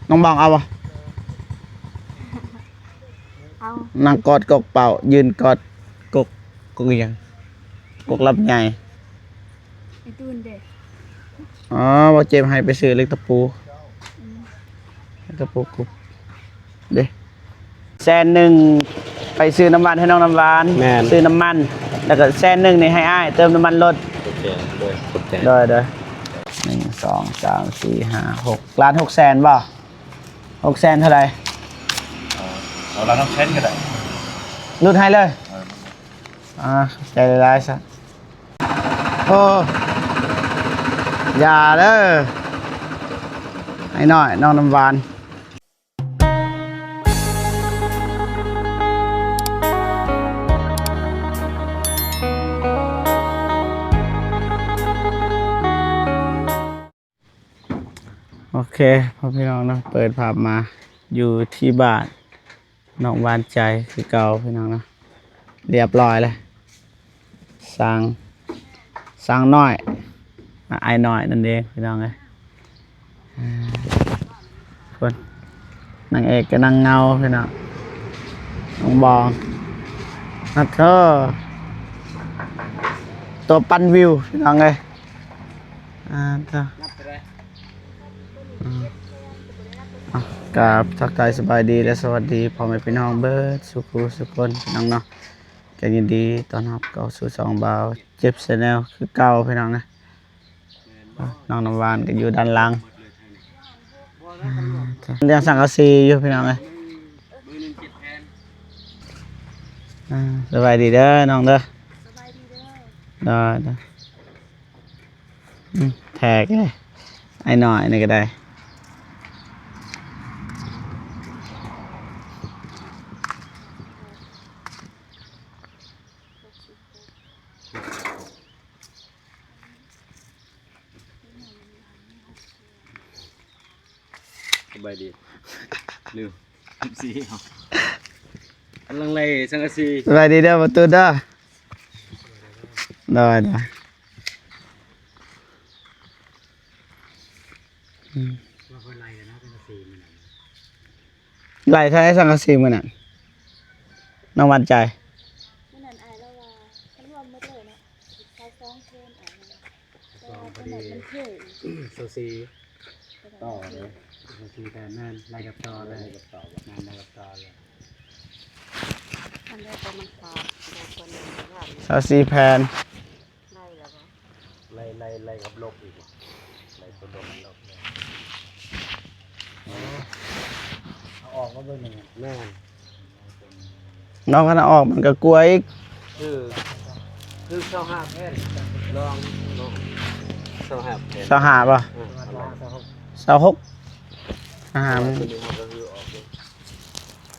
ນ້ອງບອງເອົາບໍ່? ເອົາ. ນັ່ງກອດກົກເປົ້າ ຢືນກອດກົກ ກົກອີ່ຫຍັງ? ກົກລຳໄຍ. ໄອ້ຕູນເດ້? ອໍ ບໍ່ເຈັບໃຫ້ໄປຊື້ເຫຼັກຕະປູ. ອືມ ເຫຼັກຕະປູກຸບເດ້. ແສນໜຶ່ງ ໄປຊື້ນ້ຳຫວານໃຫ້ນ້ອງນ້ຳຫວານ. ແມ່ນ. ຊື້ນ້ຳມັນ ແລ້ວກໍແສນໜຶ່ງນີ້ໃຫ້ອ້າຍເຕີມນ້ຳມັນລົດ. ໂອເຄ ໂດຍ ຂອບໃຈ. ໂດຍ ໂດຍ. ໜຶ່ງ ສອງ ສາມ ສີ່ ຫ້າ ຫົກ ລ້ານຫົກແສນບໍ່? ຫົກແສນເທົ່າໃດ? ເອົາ ເອົາລ້ານຫົກແສນກໍໄດ້. ຫຼຸດໃຫ້ເລີຍ? ເອີ. ອ່າ ຂອບໃຈຫຼາຍໆຊະ. ໂອ້ ຢ່າເດີ ໄອ້ນ້ອຍ ນ້ອງນ້ຳຫວານ. ໂອເຄ ພໍ່ພີ່ນ້ອງເນາະ ເປີດພາບມາຢູ່ທີ່ບ້ານໜອງຫວານໃຈຄືເກົ່າພີ່ນ້ອງເນາະ ລຽບຮ້ອຍແລ້ວ. ຊ່າງ ຊ່າງນ້ອຍ ອ້າຍນ້ອຍນັ້ນເອງພີ່ນ້ອງເອີຍ. ອ່າ ພຸ້ນ ນາງເອກກໍນັ່ງເງົາພີ່ນ້ອງ ນ້ອງບອງ ນະເທີ ຕົວປັ່ນວິວພີ່ນ້ອງເອີຍ. ອ່າ ເທີ ອືມ ອ່ະ ກາບທັກທາຍສະບາຍດີ ແລະ ສະຫວັດດີພໍ່ແມ່ພີ່ນ້ອງເບິດສູ່ຄູ່ສູ່ຄົນພີ່ນ້ອງເນາະ. ກໍຍິນດີຕ້ອນຮັບເຂົ້າສູ່ຊ່ອງບ່າວເຈັບແຊນແນວຄືເກົ່າພີ່ນ້ອງເອີຍ. ອ່ະ ນ້ອງນ້ຳຫວານກໍຢູ່ດ້ານຫຼັງ ອ່າ ຍັງສັງກະສີຢູ່ພີ່ນ້ອງເອີຍ. ອ່າ ສະບາຍດີເດີນ້ອງເດີ. ສະບາຍດີເດີ. ໄດ້ ໄດ້. ອືມ ແທກເລີຍ ອ້າຍນ້ອຍນີ້ກໍໄດ້. ສະບາຍດີ. ລືມ ເອັຟຊີ ເຮົາ ກຳລັງໄລ່ສັງກະສີ. ສະບາຍດີເດີ ປະຕູເດີ. ໂດຍ ໂດຍ. ອືມ ວ່າເພິ່ນໄລ່ແລ້ວເນາະ ສັງກະສີມື້ນັ້ນ. ໄລ່ເທົ່າໃດສັງກະສີມື້ນັ້ນ ນ້ອງຫວານໃຈ? ມື້ນັ້ນອ້າຍລາວວ່າ ຄັນລວມໝົດເລີຍເນາະ ຊາວສອງແສນ ອ້າຍລາວວ່າ. ຊາວສອງ ແຕ່ວ່າ ພໍດີ ຕອນນັ້ນມັນຖືກ ຊາວສີ່ ຕໍ່ເລີຍ ຊາວສີ່ ແຕ່ແມ່ນໄລ່ກັບຕໍ່ເລີຍ ໄລ່ກັບຕໍ່ ແມ່ນໄລ່ກັບຕໍ່ເລີຍ. ອັນໃດກໍມັນຂາດ ໄດ້ຕົວໜຶ່ງ ຊາວສີ່ແຜ່ນ. ໄລ່ແລ້ວບໍ່? ໄລ່ ໄລ່ ໄລ່ກັບລົບອີກ ໄລ່ຕົວລົບລົບເລີຍ. ເອົາອອກມາເບິ່ງໜຶ່ງ. ແມ່ນ. ນ້ອງຄັນເອົາອອກມັນກໍກົວອີກ. ຄື ຄືຊາວຫ້າແຜ່ນ ລອງ ລອງ ຊາວຫ້າແຜ່ນ. ຊາວຫ້າບໍ່? ເອີ ຊາວຫົກ ຊາວຫົກ. ອາ ຕົວນີ້ເຮົາກໍຄືອອກເດ້.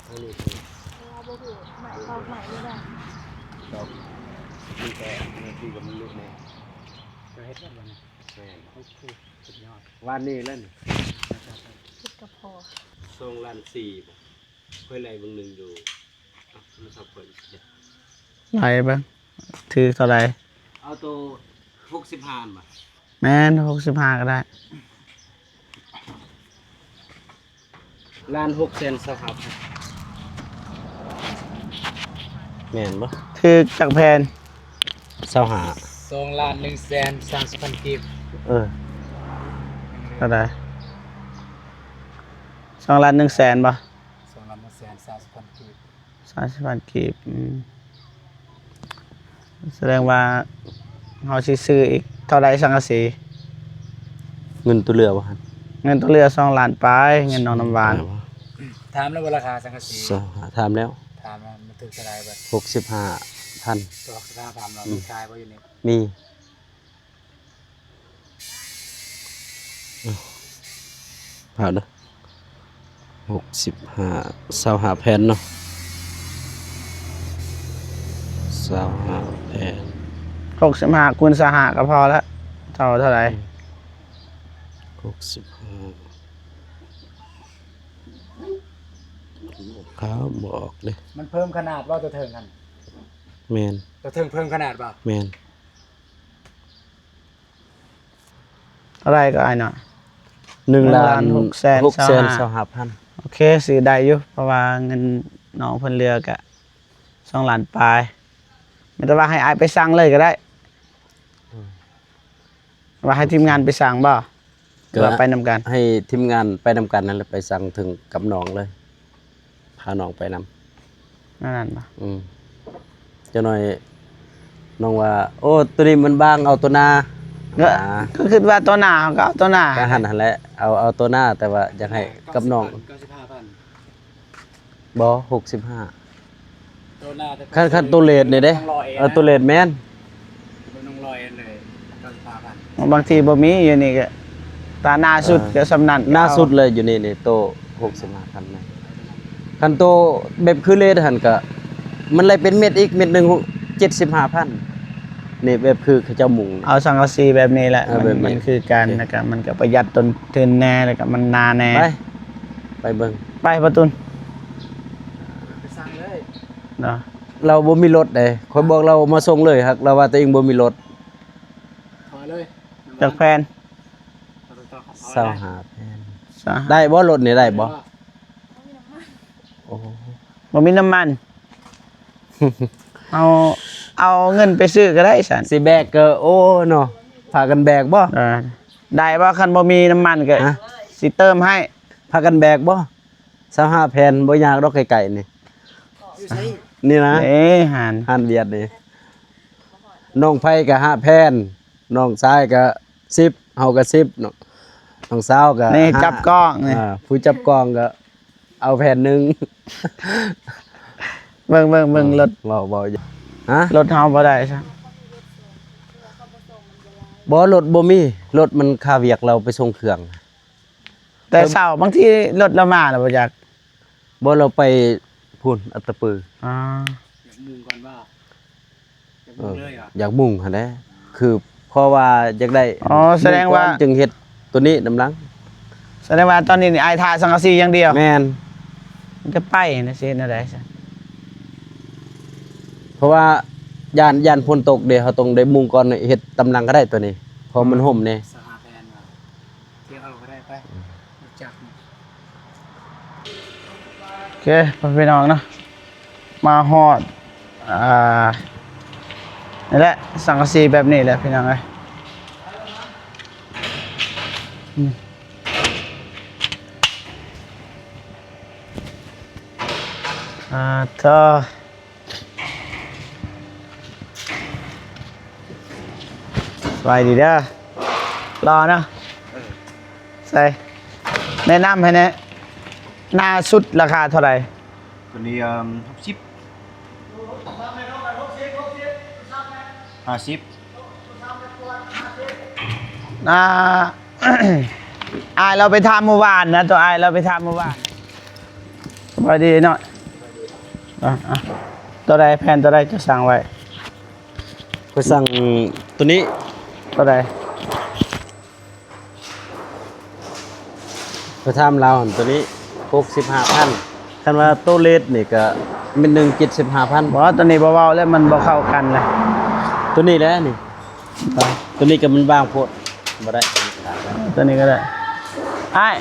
ອັນນີ້ ເພາະວ່າບໍ່ຮູ້ ໄມ້ ຕອກໄມ້ບໍ່ໄດ້ ຕອກ ມີແຕ່ເນື້ອທີ່ກໍມັນຫຼຸດແນ່. ເຈົ້າເຮັດແລ້ວບໍ່ນີ້? ແມ່ນ. ໂອ້ໂຫ ສຸດຍອດ. ວານນີ້ແລ້ວນີ້ ເຮັດກັບພໍ່. ສອງລ້ານສີ່ບໍ່? ຂ້ອຍໄລ່ເບິ່ງໜຶ່ງຢູ່ ອ່ະ ໂທລະສັບຂ້ອຍ ໄລ່ເບິ່ງ ຖືກເທົ່າໃດ? ເອົາໂຕຫົກສິບຫ້າຫັ້ນບໍ່? ແມ່ນ ຫົກສິບຫ້າກໍໄດ້. ລ້ານຫົກແສນຊາວຫ້າພັນ ແມ່ນບໍ່? ຖືກຈັກແຜ່ນ? ຊາວຫ້າ. ສອງລ້ານໜຶ່ງແສນສາມສິບພັນກີບ. ເອີ ເທົ່າໃດ? ສອງລ້ານໜຶ່ງແສນບໍ່? ສອງລ້ານໜຶ່ງແສນສາມສິບພັນກີບ. ສາມສິບພັນກີບ. ອືມ ສະແດງວ່າເຮົາຊິຊື້ອີກເທົ່າໃດສັງກະສີ? ເງິນຕົວເຫຼືອບໍ່ຫັ້ນ? ເງິນຕົວເຫຼືອສອງລ້ານປາຍ ເງິນນ້ອງນ້ຳຫວານ. ຖາມແລ້ວບໍ່ລາຄາສັງກະສີ? ສາ ຖາມແລ້ວ. ຖາມແລ້ວມັນຖືກເທົ່າໃດບັດ? ຫົກສິບຫ້າພັນ. ຫົກສິບຫ້າພັນ. ອືມ ມີຂາຍບໍ່ຢູ່ນີ້? ມີ. ເອົາເດີ ຫົກສິບຫ້າ ຊາວຫ້າແຜ່ນເນາະ ຊາວຫ້າແຜ່ນ. ຫົກສິບຫ້າຄູນຊາວຫ້າກໍພໍລະ ເທົ່າເທົ່າໃດ? ອືມ ຫົກສິບຫ້າ ຂາວບໍ່ອອກເດ້. ມັນເພີ່ມຂະໜາດບໍ່ຕົວເທິງຫັ້ນ? ແມ່ນ. ຕົວເທິງເພີ່ມຂະໜາດບໍ່? ແມ່ນ. ເທົ່າໃດກໍອ້າຍນ້ອຍ? ໜຶ່ງລ້ານຫົກແສນຊາວຫ້າພັນ. ໂອເຄ ຊື້ໄດ້ຢູ່ ເພາະວ່າເງິນນ້ອງເພິ່ນເຫຼືອກະສອງລ້ານປາຍ. ແມ່ນແຕ່ວ່າໃຫ້ອ້າຍໄປສັ່ງເລີຍກໍໄດ້. ອືມ ວ່າໃຫ້ທີມງານໄປສັ່ງບໍ່? ຫຼືວ່າໄປນຳກັນ? ໃຫ້ທີມງານໄປນຳກັນນັ້ນແຫຼະ ໄປສັ່ງເຖິງກັບນ້ອງເລີຍ ພານ້ອງໄປນຳ. ແນວນັ້ນບໍ່? ອືມ ຈັກໜ້ອຍນ້ອງວ່າ ໂອ້ ໂຕນີ້ມັນບາງ ເອົາໂຕໜາ. ກໍ ອ່າ ກໍຄິດວ່າໂຕໜາ ເຮົາກໍເອົາໂຕໜາ ກໍຫັ້ນຫັ້ນແຫຼະ ເອົາ ເອົາໂຕໜາ ແຕ່ວ່າຢາກໃຫ້ກັບນ້ອງ. ເກົ້າສິບຫ້າພັນ ບໍ່ ຫົກສິບຫ້າ. ໂຕໜ້າ ຄັນ ຄັນໂຕເລດນີ້ເດ້. ເອີ ໂຕເລດແມ່ນ ເບິ່ງນ້ອງລອຍເລີຍ ເກົ້າສິບຫ້າພັນ. ບາງທີບໍ່ມີຢູ່ນີ້ກໍ ຕາໜ້າສຸດ ເອີ ກໍສ່ຳນັ້ນ ໜ້າສຸດເລີຍຢູ່ນີ້ນີ້ ໂຕຫົກສິບຫ້າພັນນະ. ຄັນໂຕແບບຄືເລດຫັ້ນກໍ ມັນໄດ້ເປັນເມັດອີກ ເມັດໜຶ່ງເຈັດສິບຫ້າພັນ. ນີ້ແບບຄືເຂົາເຈົ້າມຸງ ເອົາສັງກະສີແບບນີ້ແຫຼະ ເອີ ມັນ ແບບນີ້ ມັນຄືກັນ ໂອເຄ ແລ້ວກໍມັນກໍປະຢັດຕົ້ນທຶນແດ່ ແລ້ວກໍມັນໜາແດ່. ໄປ ໄປເບິ່ງ ໄປປະຕຸນ ໄປສັ່ງເລີຍເນາະ. ລາວບໍ່ມີລົດເດ້ ຂ້ອຍບອກລາວມາສົ່ງເລີຍ ຫາກລາວວ່າຕົວເອງບໍ່ມີລົດ. ເອົາເລີຍ ຈັກແຜ່ນ? ຊາວຫ້າແຜ່ນ. ຊາວຫ້າ ໄດ້ບໍ່? ລົດນີ້ໄດ້ບໍ່? ໄດ້ບໍ່? ໂອ້ ບໍ່ມີນ້ຳມັນ ເອົາ ເອົາເງິນໄປຊື້ກໍໄດ້ຊັ້ນ ຊິແບກກໍ ໂອ້ ເນາະ ພາກັນແບກບໍ່? ເອີ ໄດ້ບໍ່? ຄັນບໍ່ມີນ້ຳມັນກໍ ຮະ ຊິເຕີມໃຫ້. ພາກັນແບກບໍ່? ຊາວຫ້າແຜ່ນ ບໍ່ຍາກດອກ ໃກ້ໆນີ້. ຢູ່ໃສ? ນີ້ນະ ເອີ ຮ້ານ ຮ້ານວຽດນີ້. ນ້ອງໄພກໍຫ້າແຜ່ນ ນ້ອງຊາຍກໍສິບ ເຮົາກໍສິບເນາະ ນ້ອງສາວກໍ ນີ້ ຫ້າ ຈັບກ້ອງນີ້ ອ່າ ຜູ້ຈັບກ້ອງກໍເອົາແຜ່ນໜຶ່ງ. ເບິ່ງ ເບິ່ງ ເບິ່ງ ເອີ ລົດ ເວົ້າ ເວົ້າຢູ່ ຮະ ລົດເຮົາບໍ່ໄດ້ຊະ. ບໍ່ ລົດບໍ່ມີ ລົດມັນຄາວຽກ ລາວໄປສົ່ງເຄື່ອງ. ແຕ່ເຊົ້າ ບາງທີລົດລາວມາແລ້ວບໍ່ຈັກ. ບໍ່ ລາວໄປພຸ້ນ ອັດຕະປື. ອາ ຢາກມຸງກ່ອນວ່າ ຢາກມຸງເລີຍຫວາ? ເອີ ຢາກມຸງຫັ້ນແຫຼະ ຄືເພາະວ່າຢາກໄດ້. ອໍ ສະແດງວ່າ ມຸງກ່ອນຈຶ່ງເຮັດໂຕນີ້ນຳຫຼັງ. ສະແດງວ່າຕອນນີ້ນີ້ອ້າຍຖ້າສັງກະສີຢ່າງດຽວ. ແມ່ນ ມັນຈະໄປນະ ຊິເຮັດແນວໃດຊັ້ນ? ເພາະວ່າຢ້ານ ຢ້ານຝົນຕົກເດ້ ເຮົາຕ້ອງໄດ້ມຸງກ່ອນ ເຮັດຕາມຫຼັງກໍໄດ້ໂຕນີ້ ເພາະມັນຮົ່ມແດ່. ສະຫາແຜນວ່າ ທ່ຽວເອົາກໍໄດ້ໄປ ອືມ ຮູ້ຈັກ. ໂອເຄ ພໍ່ແມ່ພີ່ນ້ອງເນາະ ມາຮອດ ອ່າ ນີ້ແຫຼະ ສັງກະສີແບບນີ້ແຫຼະພີ່ນ້ອງເອີຍ. ອືມ ອ່າ ເທາະ ສະບາຍດີເດີ ຫຼໍ່ເນາະ. ເອີ ໃສ່ ແນະນຳໃຫ້ແດ່ ໜ້າສຸດລາຄາເທົ່າໃດ? ຕົວນີ້ ເອີ່ມ ຫົກສິບ ຫ້າສິບ. ອ່າ ອ້າຍລາວໄປຖາມມື້ວານນະ ຕົວອ້າຍລາວໄປຖາມມື້ວານ. ສະບາຍດີເນາະ. ອ່າ ຕົວໃດ ແຜ່ນຕົວໃດຈະສັ່ງໄວ້? ຂ້ອຍສັ່ງຕົວນີ້. ຕົວໃດ? ໄປຖາມລາວຫັ້ນ ຕົວນີ້ຫົກສິບຫ້າພັນ ຄັນວ່າໂຕເລດນີ້ກະເມັດໜຶ່ງເຈັດສິບຫ້າພັນ. ບໍ່ ຕົວນີ້ບໍ່ເວົ້າແລ້ວ ມັນບໍ່ເຂົ້າກັນແຫຼະ. ຕົວນີ້ແຫຼະນີ້ ຕົວນີ້ກໍມັນບາງໂພດ ບໍ່ໄດ້ ຕົວນີ້ກໍໄດ້. ອ້າຍ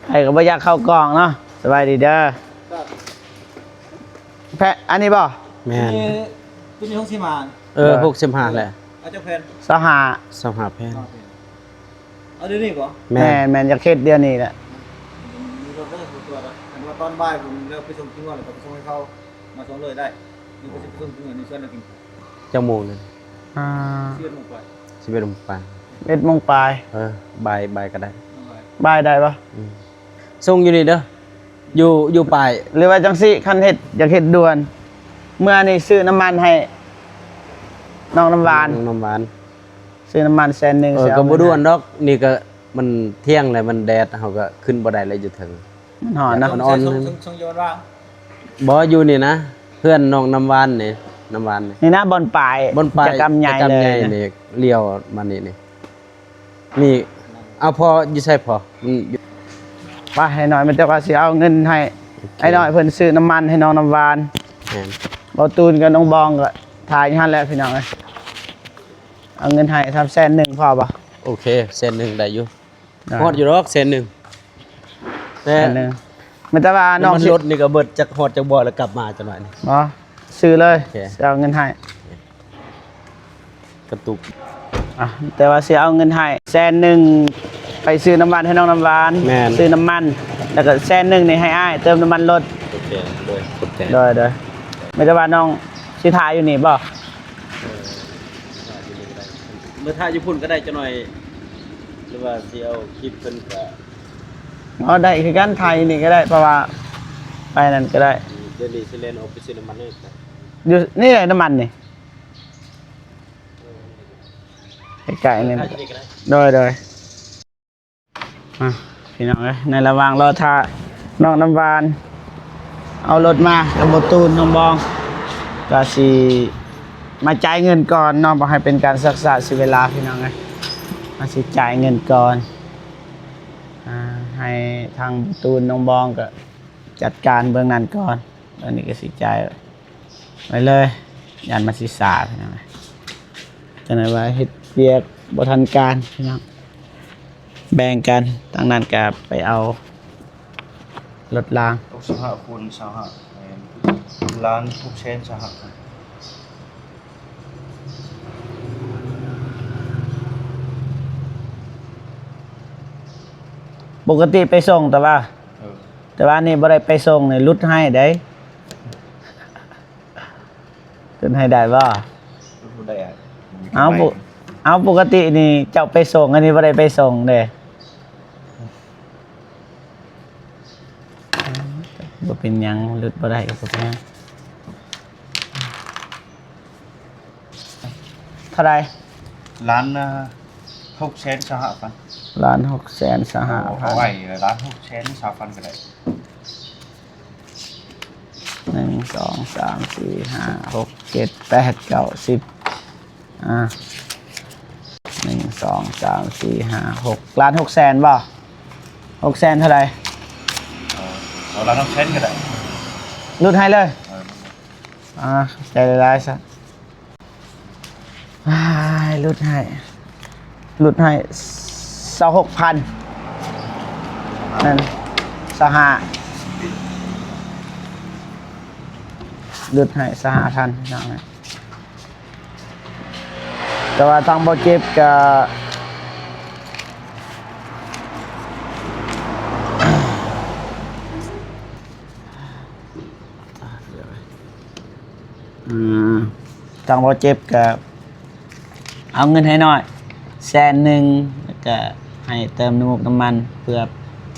ໃຜກໍບໍ່ຢາກເຂົ້າກ້ອງເນາະ. ສະບາຍດີເດີ. ແພະ ອັນນີ້ບໍ່? ແມ່ນ ຕົວນີ້ຫົກສິບຫ້າ. ເອີ ຫົກສິບຫ້າແຫຼະ. ເອົາຈັກແຜ່ນ? ຊາວຫ້າ ຊາວຫ້າແຜ່ນ. ເອົາດຽວນີ້ບໍ່? ແມ່ນ ແມ່ນ ຢາກເຮັດດຽວນີ້ແຫຼະ. ມີລົດເດີ ບໍ່ຕົວະ ຄັນວ່າຕອນບ່າຍພຸ້ນແລ້ວໄປສົ່ງທີ່ເມືອງ ແລ້ວກໍໄປສົ່ງໃຫ້ເຂົາ ມາສົ່ງເລີຍໄດ້. ນີ້ກໍຊິໄປສົ່ງທີ່ເມືອງ ນີ້ຊວນເຮົາກິນ. ຈັກໂມງນີ້? ອ່າ ສິບເອັດໂມງປາຍ ສິບເອັດໂມງປາຍ ເອັດໂມງປາຍ. ເອີ ບ່າຍ ບ່າຍກໍໄດ້. ບ່າຍໄດ້ບໍ່? ອືມ ສົ່ງຢູ່ນີ້ເດີ ຢູ່ ຢູ່ປາຍ. ຫຼືວ່າຈັ່ງຊີ້ ຄັນເຮັດ ຢາກເຮັດດ່ວນ ເມື່ອນີ້ຊື້ນ້ຳມັນໃຫ້ນ້ອງນ້ຳຫວານ ນ້ອງນ້ຳຫວານ ຊື້ນ້ຳມັນແສນໜຶ່ງ. ເອີ ກໍບໍ່ດ່ວນດອກ ນີ້ກໍມັນທ່ຽງແລ້ວ ມັນແດດ ເຮົາກໍຂຶ້ນບໍ່ໄດ້ແລ້ວ ຢູ່ເທິງ ມັນຮ້ອນເນາະ. ອ່ອນໆ ສົ່ງ ສົ່ງຢູ່ບ້ານວ່າງ? ບໍ່ ຢູ່ນີ້ນະ ເພື່ອນນ້ອງນ້ຳຫວານນີ້ ນ້ຳຫວານນີ້ ນີ້ນະ ບ່ອນປາຍ ບ່ອນປາຍ ຈະກຳໃຫຍ່ ຈະກຳໃຫຍ່ເລີຍນະ ນີ້ ລ້ຽວມານີ້ ນີ້ ນີ້ ເອົາພໍ່ຢູ່ໃສພໍ່? ມັນຢູ່ ໄປ ອ້າຍນ້ອຍ ມັນຈະວ່າຊິເອົາເງິນໃຫ້ ໂອເຄ ອ້າຍນ້ອຍເພິ່ນຊື້ນ້ຳມັນໃຫ້ນ້ອງນ້ຳຫວານ. ແມ່ນ ເບົາຕູນກັບນ້ອງບອງກໍຖ່າຍຢູ່ຫັ້ນແຫຼະ ພີ່ນ້ອງເອີຍ. ເອົາເງິນໃຫ້ສາມແສນໜຶ່ງພໍບໍ່? ໂອເຄ ແສນໜຶ່ງໄດ້ຢູ່. ໄດ້ ຮອດຢູ່ດອກແສນໜຶ່ງ ແຕ່ ແສນໜຶ່ງ ແຕ່ວ່ານ້ອງ ນ້ຳມັນລົດນີ້ກໍເບິດຈັກຮອດຈັກບໍ່ ແລ້ວກັບມາຈັກໜ້ອຍນີ້. ບໍ່ ຊື້ເລີຍ. ໂອເຄ ຊິເອົາເງິນໃຫ້. ກະຕຸກ. ອ່ະ ແຕ່ວ່າຊິເອົາເງິນໃຫ້ແສນໜຶ່ງ ໄປຊື້ນ້ຳມັນໃຫ້ນ້ອງນ້ຳຫວານ. ແມ່ນ ຊື້ນ້ຳມັນ ແລ້ວກໍແສນໜຶ່ງນີ້ໃຫ້ອ້າຍເຕີມນ້ຳມັນລົດ. ໂອເຄ ໂດຍ ຂອບໃຈ. ໂດຍ ໂດຍ. ມີແຕ່ວ່ານ້ອງຊິຖ້າຢູ່ນີ້ບໍ່? ເອີ ຖ້າຢູ່ນີ້ກໍໄດ້ ເມື່ອຖ້າຢູ່ພຸ້ນກໍໄດ້ຈັກໜ້ອຍ ຫຼືວ່າຊິເອົາຄລິບເພິ່ນກໍ ເອົາໄດ້ຄືກັນ ຖ່າຍຢູ່ນີ້ກໍໄດ້ ເພາະວ່າໄປນັ້ນກໍໄດ້. ດຽວນີ້ຊິແລ່ນອອກໄປຊື້ນ້ຳມັນເລີຍ. ຢູ່ນີ້ແຫຼະນ້ຳມັນນີ້ ໃກ້ໆນີ້. ໂດຍ ໂດຍ. ອ່ະ ພີ່ນ້ອງເອີຍ ໃນລະຫວ່າງລໍຖ້ານ້ອງນ້ຳຫວານເອົາລົດມາກັບບໍ່ຕູນ ນ້ອງບອງ ກໍຊິມາຈ່າຍເງິນກ່ອນເນາະ ບໍ່ໃຫ້ເປັນການເສຍເວລາ ພີ່ນ້ອງເອີຍ. ມາຊິຈ່າຍເງິນກ່ອນ ອ່າ ໃຫ້ທາງບໍ່ຕູນ ນ້ອງບອງກໍຈັດການເບື້ອງນັ້ນກ່ອນ. ອັນນີ້ກໍຊິຈ່າຍໄວ້ເລີຍ ຢ້ານມັນຊິຊ້າ ພີ່ນ້ອງ. ຈັ່ງໃດວ່າເຮັດວຽກບໍ່ທັນການ ພີ່ນ້ອງ ແບ່ງກັນ. ທາງນັ້ນກໍໄປເອົາລົດລາງ. ຫົກສິບຫ້າຄູນຊາວຫ້າ ແມ່ນ ລ້ານຫົກແສນຊາວຫ້າພັນ. ປົກກະຕິໄປສົ່ງ ແຕ່ວ່າ ເອີ ແຕ່ວ່ານີ້ບໍ່ໄດ້ໄປສົ່ງນີ້ຫຼຸດໃຫ້ໄດ໋. ເພິ່ນໃຫ້ໄດ້ບໍ່? ບໍ່ໄດ້. ເອົາ ເອົາ ປົກກະຕິນີ້ເຈົ້າໄປສົ່ງ ອັນນີ້ບໍ່ໄດ້ໄປສົ່ງເດ້. ບໍ່ເປັນຫຍັງ ຫຼຸດບໍ່ໄດ້ກໍບໍ່ເປັນຫຍັງ. ເທົ່າໃດ? ລ້ານຫົກແສນຊາວຫ້າພັນ. ລ້ານຫົກແສນຊາວຫ້າພັນ. ເອົາໄວ້ລ້ານຫົກແສນຊາວພັນກໍໄດ້. ໜຶ່ງ ສອງ ສາມ ສີ່ ຫ້າ ຫົກ ເຈັດ ແປດ ເກົ້າ ສິບ ອ່າ ໜຶ່ງ ສອງ ສາມ ສີ່ ຫ້າ ຫົກ ລ້ານຫົກແສນບໍ່? ຫົກແສນເທົ່າໃດ? ເອົາ ເອົາລ້ານຫົກແສນກໍໄດ້. ຫຼຸດໃຫ້ເລີຍ? ເອີ ອ່າ ຂອບໃຈຫຼາຍໆຊະ. ອ້າຍ ຫຼຸດໃຫ້ ຫຼຸດໃຫ້ຊາວຫົກພັນ ນັ້ນ ຊາວຫ້າ ຫຼຸດໃຫ້ຊາວຫ້າພັນ ພີ່ນ້ອງ. ແຕ່ວ່າທາງບໍ່ເຈັບກະ ອ່າ ທາງບໍ່ເຈັບກະເອົາເງິນໃຫ້ໜ້ອຍແສນໜຶ່ງ ແລ້ວກະໃຫ້ເຕີມນ້ຳມັນ ເພື່ອ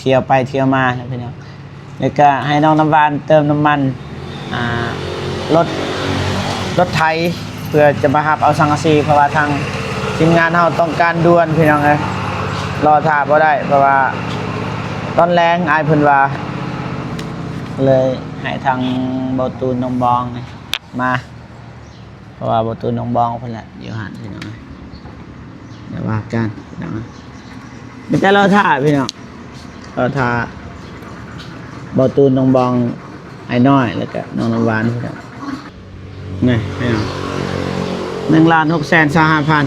ທ່ຽວໄປທ່ຽວມານະພີ່ນ້ອງ. ແລ້ວກະໃຫ້ນ້ອງນ້ຳຫວານເຕີມນ້ຳມັນ ອ່າ ລົດ ລົດໄຖ ເພື່ອຈະມາຮັບເອົາສັງກະສີ ເພາະວ່າທາງທີມງານເຮົາຕ້ອງການດ່ວນ ພີ່ນ້ອງເອີຍ. ລໍຖ້າບໍ່ໄດ້ ເພາະວ່າຕອນແລງອ້າຍເພິ່ນວ່າ ເລີຍໃຫ້ທາງເບົາຕູນ ນ້ອງບອງນີ້ມາ ເພາະວ່າເບົາຕູນ ນ້ອງບອງເພິ່ນແຫຼະຢູ່ຫັ້ນ ພີ່ນ້ອງເອີຍ. ດຽວວ່າກັນ ພີ່ນ້ອງເອີຍ ມີແຕ່ລໍຖ້າ ພີ່ນ້ອງ ລໍຖ້າເບົາຕູນ ນ້ອງບອງ ອ້າຍນ້ອຍ ແລ້ວກະນ້ອງນ້ຳຫວານ ພີ່ນ້ອງ. ນີ້ພີ່ນ້ອງ ໜຶ່ງລ້ານຫົກແສນຊາວຫ້າພັນ.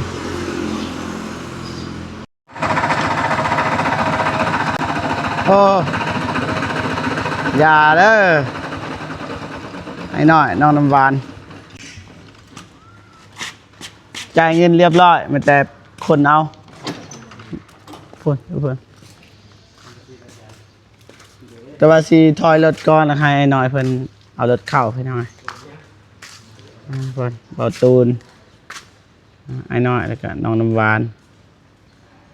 ໂອ້ ຢ່າເດີ ອ້າຍນ້ອຍ ນ້ອງນ້ຳຫວານ ຈ່າຍເງິນລຽບຮ້ອຍ ມີແຕ່ຄົນເອົາ ພຸ້ນ ພຸ້ນ. ແຕ່ວ່າຊິຖອຍລົດກ່ອນ ແລ້ວໃຫ້ອ້າຍນ້ອຍເພິ່ນເອົາລົດເຂົ້າ ພີ່ນ້ອງ. ອ່າ ເພິ່ນ ເບົາຕູນ ອ້າຍນ້ອຍ ແລ້ວກະນ້ອງນ້ຳຫວານ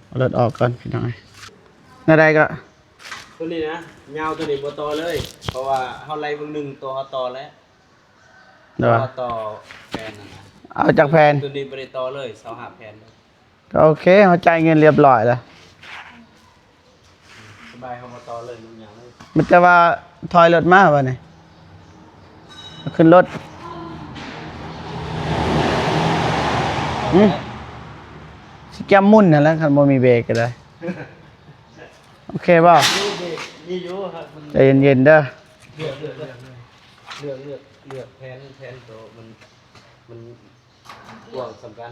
ເອົາລົດອອກກ່ອນ ພີ່ນ້ອງ. ແນວໃດກໍ ຕົວນີ້ນະ ຍາວຕົວນີ້ບໍ່ຕໍ່ເລີຍ ເພາະວ່າເຮົາໄລ່ເບິ່ງໜຶ່ງຕົວເຮົາຕໍ່ແລ້ວ. ໂດຍ ຕໍ່ແຜ່ນນັ້ນນະ ເອົາຈັກແຜ່ນ? ຕົວນີ້ບໍ່ໄດ້ຕໍ່ເລີຍ ຊາວຫ້າແຜ່ນ. ກໍໂອເຄ ເຮົາຈ່າຍເງິນລຽບຮ້ອຍແລ້ວ ສະບາຍ ເຮົາບໍ່ຕໍ່ເລີຍ ມັນຫຍັງເລີຍ. ມີແຕ່ວ່າຖອຍລົດມາບາດນີ້ ຂຶ້ນລົດ. ຫື ຊິກຽມໝຸ່ນຫັ້ນແຫຼະ ຄັນບໍ່ມີເບຣກກໍໄດ້. ໂອເຄບໍ່? ມີເບຣກ ມີຢູ່ ໃຈເຢັນໆເດີ. ເລືອກ ເລືອກ ເລືອກ ເລືອກແຜ່ນ ແຜ່ນໂຕມັນ ມັນກວ້າງສ່ຳກັນ.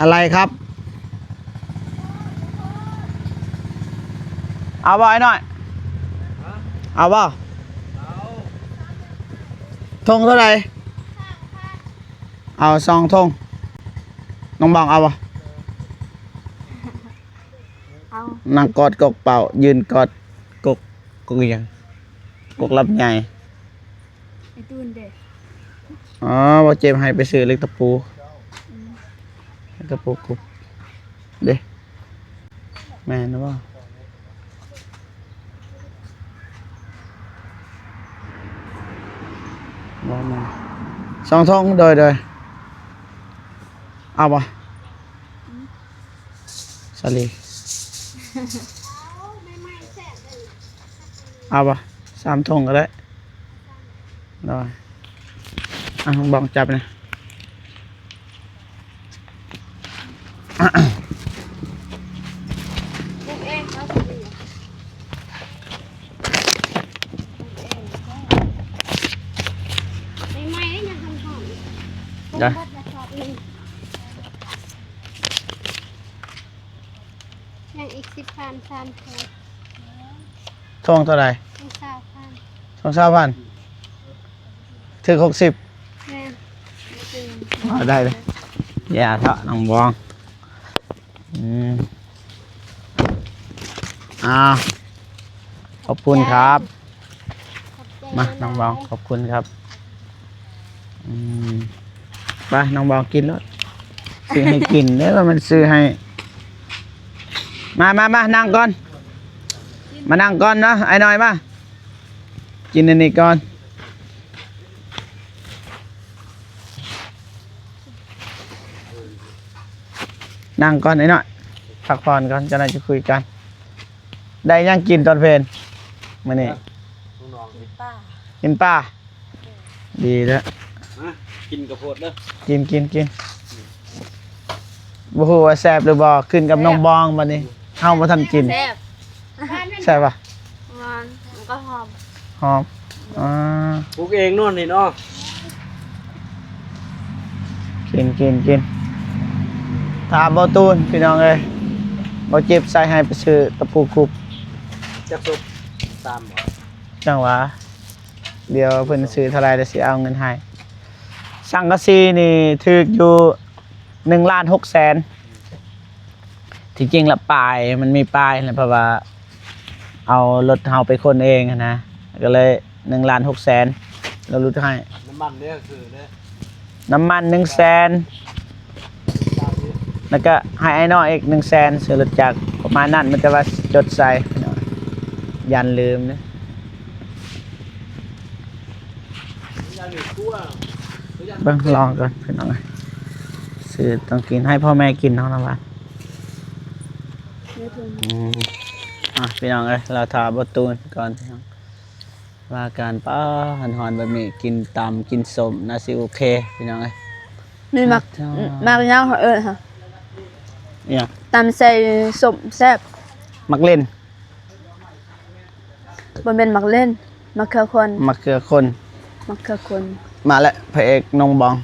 อะไรครับ เอาบ่ไอ้น้อย เอาบ่ ทงเท่าไหร่ เอาสองทง น้องบองเอาบ่ เอา นั่งกอดกกเป่า ยืนกอดกก กกอิหยัง กกลำไย ไอ้ตูนเด้ อ๋อ บ่เจ็บให้ไปซื้อเหล็กตะปู อืม เหล็กตะปูคุบ เด้ แม่นบ่ บ่แม่น สองทง โดย โดย เอาบ่ อืม สาลี เอาบ่ สามทงก็ได้ โดย อ่ะ บองจับนะ ปลูกเอง เอาสิ ปลูกเอง ใหม่ๆ ยังหอมๆ ได้ ปลูกเบิดละสอบหนึ่ง ยังอีกสิบพัน สามทง ทงเท่าไหร่ ทงซาวพัน ทงซาวพัน ถืกหกสิบ แม่น อ๋อ ได้เลย อย่าเถาะ น้องบอง อืม อ่า ขอบคุณครับ ขอบใจ มา หลายๆ น้องบอง ขอบคุณครับ อืม ไป น้องบองกินโลด ซื้อให้กินเด้อ มันซื้อให้ มา มา มา นั่งก่อน มานั่งก่อนเนาะ ไอ้น้อยมา กินอันนี้ก่อน นั่งก่อนไอ้น้อย พักผ่อนก่อน จักหน่อยจะคุยกัน ได้หยังกินตอนเพลมื้อนี้ ฮะ กินปลา กินปลา ดีแล้ว มา กินข้าวโพดเด้อ กิน กิน กิน บ่ฮู้ว่าแซ่บหรือบ่ ขึ้นกับน้องบองบัดนี้ เฮาบ่ทันกิน แซ่บ ใช่ปะ หวาน มันก็หอม หอม อ่า ปลูกเองโน่นนี่เนาะ กิน กิน กิน ถามบ่าวตูน พี่น้องเอ้ย บ่าวเจ็บใส่ให้ไปซื้อตะปูคุบ จักสุด สามบ่ จั่งหวะ เดี๋ยวเพิ่นซื้อเท่าใด เดี๋ยวสิเอาเงินให้ สังกะสีนี่ถืกอยู่ หนึ่งล้านหกแสน ที่จริงละป้าย มันมีป้ายนะ เพราะว่าเอารถเฮาไปขนเองหั้นนะ ก็เลย หนึ่งล้านหกแสน แล้วลดให้ น้ำมันเด้อ คือเด้อ น้ำมัน หนึ่งแสน แล้วก็ให้อ้ายน้อยอีก หนึ่งแสน ซื้อรถจักร ประมาณนั้น มันจะว่าจดใส่ ยันลืมเด้อ เบิ่งลองก่อนพี่น้อง ซื้อต้องกิน ให้พ่อแม่กินเนาะ น้องหวาน อืม อ่ะ พี่น้องเอ้ย เราถ่าบ่าวตูนก่อนพี่น้อง ว่าการ ป้า ฮ้อนๆ แบบนี้ กินตำ กินส้ม น่าสิโอเค พี่น้องเอ้ย มีหมาก หมากหยังเขาเอิ้นหะ อิหยัง ตำใส่ส้มแซ่บ หมากเล่น บ่แม่นหมากเล่น มะเขือคน มะเขือคน มะเขือคน มาแล้ว พระเอกน้องบอง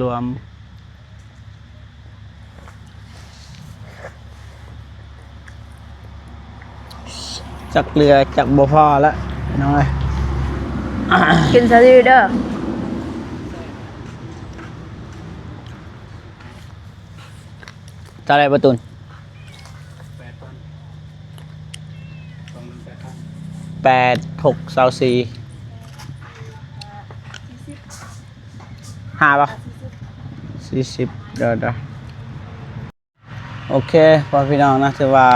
รวม จักเหลือจักบ่พอละ พี่น้องเอ้ย กินซะดีเด้อ เท่าไหร่ บ่าวตูน แปดพัน สองหมื่นแปดพัน แปดหกซาวสี่ ห้าบ่ สี่สิบ เดี๋ยวๆ โอเค พ่อพี่น้องนะ ถือว่า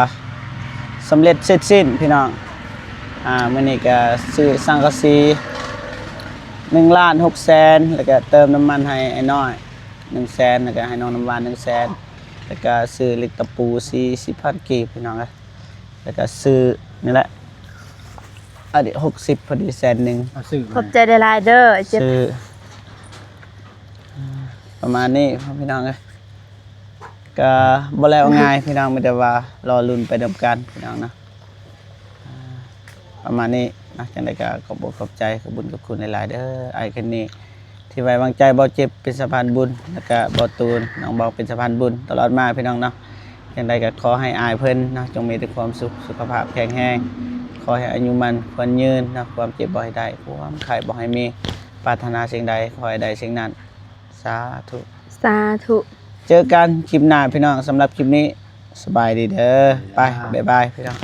สำเร็จเสร็จสิ้นพี่น้อง อ่า มื้อนี้ก็ซื้อสังกะสี หนึ่งล้านหกแสน แล้วก็เติมน้ำมันให้อ้ายน้อย หนึ่งแสน แล้วก็ให้น้องน้ำหวาน หนึ่งแสน แล้วก็ซื้อเหล็กตะปู สี่สิบพัน กีบพี่น้องเอ้ย แล้วก็ซื้อนี่แหละ ອັນນີ້ຫົກສິບ ພໍດີແສນໜຶ່ງ. ເອົາຊື້ ຂອບໃຈ ຫຼາຍໆເດີ ເຈັບ ຊື້ ປະມານນີ້ພີ່ນ້ອງເອີຍ ກະບໍ່ແລ້ວງ່າຍພີ່ນ້ອງ ມີແຕ່ວ່າລໍລຸ້ນໄປນຳກັນພີ່ນ້ອງເນາະ. ປະມານນີ້ນະ ຈັ່ງໃດກໍຂອບອົກຂອບໃຈ ຂອບບຸນຂອບຄຸນຫຼາຍໆເດີ ອ້າຍເຄນນີ ທີ່ໄວ້ວາງໃຈບ່າວເຈັບເປັນສະພານບຸນ ແລ້ວກະບ່າວຕູນ ນ້ອງບອກເປັນສະພານບຸນຕະຫຼອດມາພີ່ນ້ອງເນາະ. ຈັ່ງໃດກໍຂໍໃຫ້ອ້າຍເພິ່ນເນາະ ຈົ່ງມີແຕ່ຄວາມສຸກ ສຸຂະພາບແຂງແຮງ ຂໍໃຫ້ອາຍຸໝັ້ນຂວັນຍືນເນາະ ຄວາມເຈັບບໍ່ໃຫ້ໄດ້ ຄວາມໄຂ້ບໍ່ໃຫ້ມີ ປາດຖະໜາສິ່ງໃດຂໍໃຫ້ໄດ້ສິ່ງນັ້ນ ສາທຸ ສາທຸ. ເຈີກັນຄລິບໜ້າພີ່ນ້ອງ ສຳລັບຄລິບນີ້ ສະບາຍດີເດີ ໄປ ບາຍບາຍພີ່ນ້ອງ.